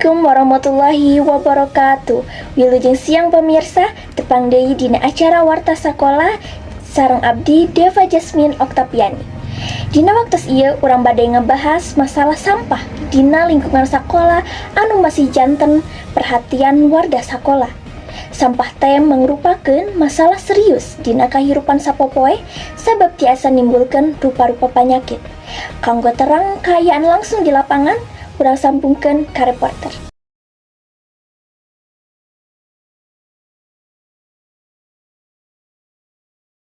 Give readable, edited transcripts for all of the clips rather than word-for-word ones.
Assalamualaikum warahmatullahi wabarakatuh. Wilujeng siang, pemirsa, tepang deui dina acara Warta Sakola sareng abdi, Deva Jasmine Oktaviani. Dina waktu ieu urang bade ngebahas masalah sampah dina lingkungan sekolah anu masih janten perhatian warga sekolah. Sampah teh mangrupakeun masalah serius dina kahirupan sapopoe sabab tiasa nimbulkeun rupa-rupa penyakit. Kanggo terang kaayaan langsung di lapangan, urang sambungkeun ka reporter.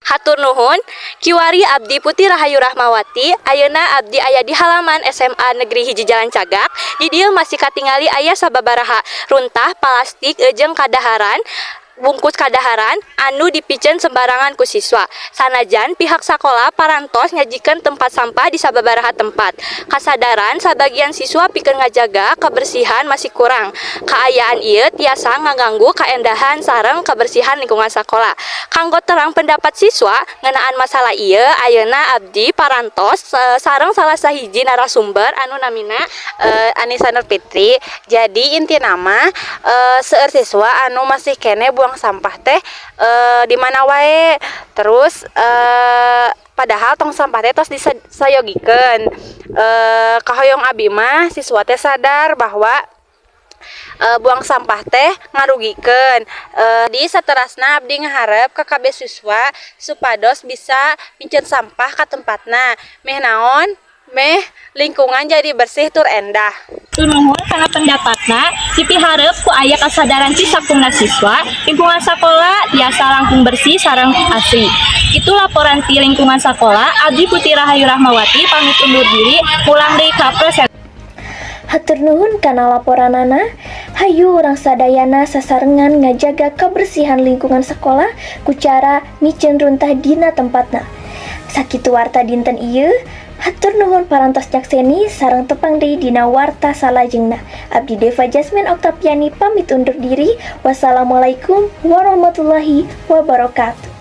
Hatur nuhun, kiwari abdi Putih Rahayu Rahmawati, ayeuna abdi aya di halaman SMA Negeri 1 Jalan Cagak. Di dieu masih katingali aya sababaraha runtah plastik jeung kadaharan, bungkus kadaharan anu dipiceun sembarangan ku siswa. Sanajan pihak sakola parantos nyajikeun tempat sampah di sababaraha tempat, kasadaran sabagian siswa pikeun ngajaga kebersihan masih kurang. Kaayaan ieu tiasa ngaganggu kaendahan sareng kebersihan lingkungan sakola. Kanggo terang pendapat siswa ngeunaan masalah ieu, ayeuna abdi parantos sareng salah sahiji narasumber anu namina Anissa Nur Fitri. Jadi intina mah seueur siswa anu masih keneh buang sampah teh di mana wae. Terus padahal tong sampah teh tos disayogikeun. Kahoyong abi mah siswa teh sadar bahwa buang sampah teh ngarugikeun. Di saterasna abdi ngaharep ka kabeh siswa supados bisa miceun sampah ka tempatna. Meh naon? Meh lingkungan jadi bersih tur endah. Nuhun kana pendapatna. Dipiharep ku aya kasadaran ti sakumna siswa, lingkungan sakola tiasa langkung bersih sareng asri. Itu laporan ti lingkungan sakola. Abdi Putih Rahayu Rahmawati pamit undur diri, pulang deui ka presenter. Hatur nuhun kana laporanana. Hayu urang sadayana sasarengan ngajaga kebersihan lingkungan sekolah ku cara miceun runtah dina tempatna. Sakitu warta dinten ieu. Hatur nuhun parantos nyakseni, sareng tepang deui dina warta salajengna. Abdi Deva Jasmine Oktaviani pamit undur diri. Wassalamualaikum warahmatullahi wabarakatuh.